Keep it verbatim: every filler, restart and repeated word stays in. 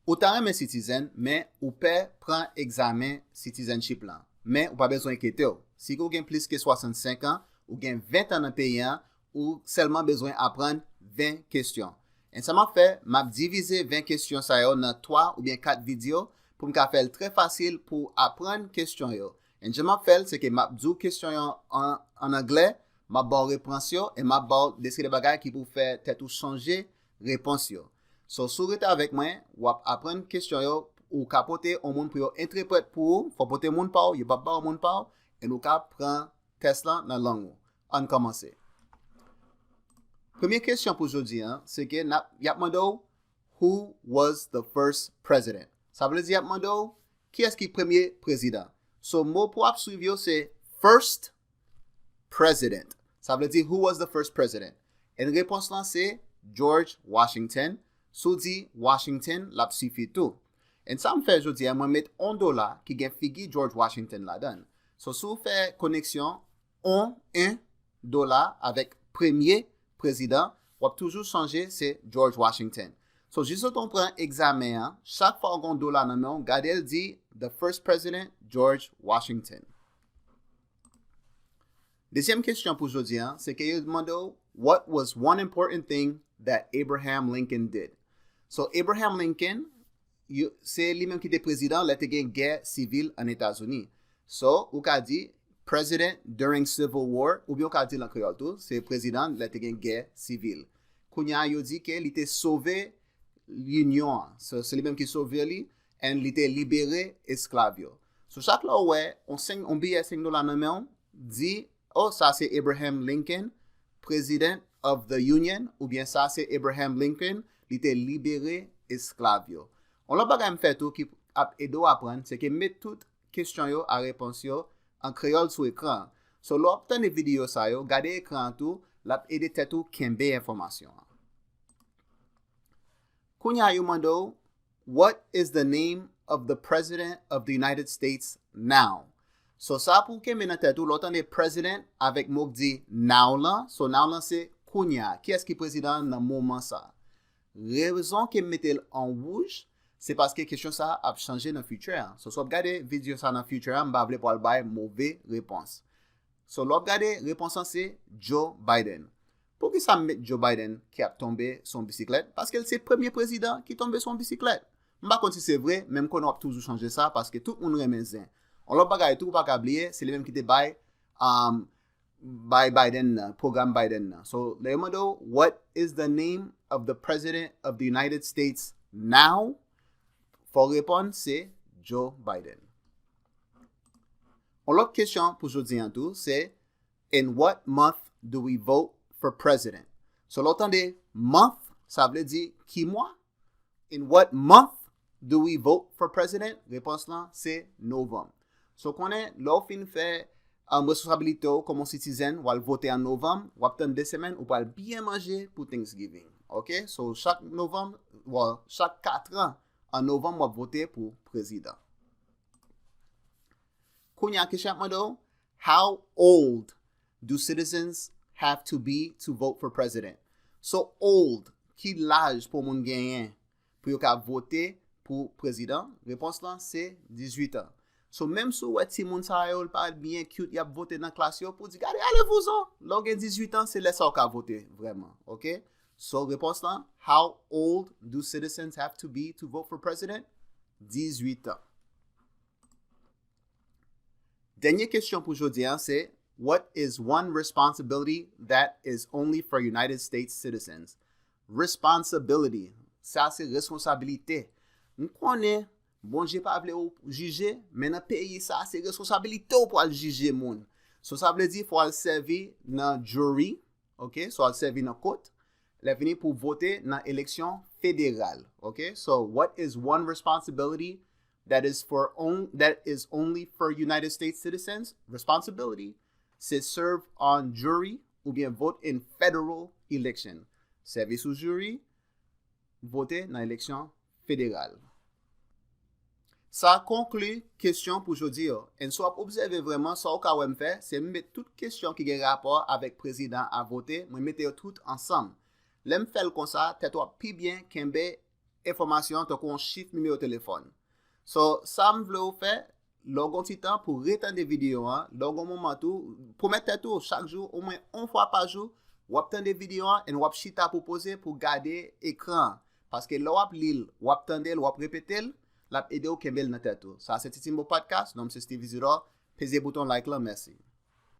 Ou ta renmen citizen, men ou pè pran egzamen citizenship lan. Men ou pa bezwen enkyete w. Si ou gen plis ke swasannsenk an, ou gen ven tan nan peyi an, ou sèlman bezwen aprann ven kesyon. And sa m ap fè, m ap divize ven kesyon sa yo nan twa oubyen kat videyo pou m ka fè l trè fasil pou w aprann kesyon yo. And jan m ap fè l, se ke m ap di w kesyon yo an, an anglè, m ap ba w repons yo, e m ap ba w de seri de bagay ki pou fè tèt ou chanje repons yo. So, si w rete avèk mwen, w ap aprann kesyon yo, ou ka pote yon moun pou yo entèprèt pou ou, fò w pote moun pa w, yo p ap ba w moun pa w, e nou ka pran tès lan nan lang ou. Ann kòmanse. Premye kesyon pou jodi an, se ke n ap, y ap mande w, "Who was the first president?" Sa vle di y ap mande w, "Kiyès ki premye prezidan?" So, mo pou w ap swiv yo se first president. Sa vle di, "Who was the first president?" And repons lan se George Washington. Si w di Washington, l ap sifi tou. And sa m fè jodi a, mwen met yon dola ki gen figi George Washington ladan l. So, si w fè koneksyon yon, en dola avèk premye prezidan, w ap toujou sonje se George Washington. So, jis le tan w pran egzamen an, chak fwa w gen yon dola nan men w, gade l di, "The first president, George Washington." Dezyèm kesyon pou jodi a, se ke yo mande w, "What was one important thing that Abraham Lincoln did?" So, Abraham Lincoln, yo, se li menm ki te prezidan lè te gen gè sivil ann Etazini. So, ou ka di, "President during Civil War," oubyen ou ka di l an kreyòl tou, se prezidan lè te gen gè sivil. Kounye a, yo di ke li te sove Linyon an. So, se li menm ki sove li, and li te libere esklav yo. So, chak lè w wè yon senk, yon biyè senk dola nan men w, di, "Oh, sa se Abraham Lincoln, President of the Union," oubyen "Sa se Abraham Lincoln, li te libere esklav yo." Yon lòt bagay m fè tou ki ap ede w aprann, se ke m met tout kesyon yo a repons yo an kreyòl sou ekran an. So, lè w ap tande videyo sa yo, gade ekran an tou, l ap ede tèt ou kenbe enfòmasyon an. Kounye a, yo mande w, "What is the name of the President of the United States now?" So, sa pou w kenbe nan tèt ou, lè w tande president avèk mo k di now lan, so now lan se kounye a. Kiyès ki prezidan nan moman sa? Rezon ke m mete l an wouj, se paske kesyon sa a ap chanje nan future an. So, si w ap gade videyo sa a nan future an, m pa vle pou w al bay move repons. So, lè w ap gade, repons lan se Joe Biden. Poukisa m met Joe Biden ki ap tonbe sou yon bisiklèt? Paske l se premye prezidan ki tonbe sou yon bisiklèt. M pa konn si se vre, men m konnen w ap toujou sonje sa, paske tout moun renmen zen. Yon lòt bagay tou, ou pa ka bliye, se li menm ki te bay, um, bay Biden nan, pwogram Biden nan. So, lè yo mande w, "What is the name of the President of the United States now?" Fò w reponn, se Joe Biden. Yon lòt kesyon pou jodi an tou, se, "In what month do we vote for president?" So, lè w tande month, sa vle di ki mwa? "In what month do we vote for president?" Repons lan se novanm. So, konnen, lè w fin fè, um, responsabilite w kòm yon citizen, w al vote an novanm, w ap tann de semèn, ou pral byen manje pou Thanksgiving. Ok? So, chak novanm, well, chak kat an, an novanm, w ap vote pou prezidan. Kounye a, kesyon ap mande w, "How old do citizens have to be to vote for president?" So, old, ki laj pou moun genyen pou yo ka vote pou prezidan? Repons lan se dizuit an. So, menm si w wè timoun sa yo, l pa byen cute, y ap vote nan klas yo, pou di, "Gade, ale vouzan." Lè w gen dizuit an, se lè sa w ka vote vrèman, ok? So, repons lan, "How old do citizens have to be to vote for president?" Dizuit an. Dènye kesyon pou jodi an se, "What is one responsibility that is only for United States citizens?" Responsibility, sa se responsabilite. M konnen Bondye pa vle w jije, men nan peyi sa, se responsabilite w pou al jije moun. So, sa vle di, fò w al sèvi nan jury, ok? So, w al sèvi nan kot. Lè fini pou vote nan eleksyon federal, ok? So, what is one responsibility that is for on, that is only for United States citizens? Responsibility, se serve on jury oubyen vote in federal election. Sèvi sou jiri, vote nan eleksyon federal. Sa konkli kesyon pou jodi yo. And si w ap obsève vrèman, sa w ka wè m fè, se m met tout kesyon ki gen rapò avèk prezidan a vote, mwen mete yo tout ansanm. Lè m fè l konsa, tèt ou ap pi byen kenbe enfòmasyon an tankou yon chif nimewo telefòn. So, sa m vle w fè, lè w gen yon ti tan pou retande videyo an, lè w gen yon moman tou, pwomèt tèt ou chak jou, omwen yon fwa pa jou, w ap tande videyo an, and w ap chita pou poze pou gade ekran an. Paske lè w ap li l, w ap tande l, w ap repete l, l ap ede w kenbe l nan tèt ou. Sa se Ti Timbo Podcast, non m se Steve Isidore, peze bouton like lan, mèsi.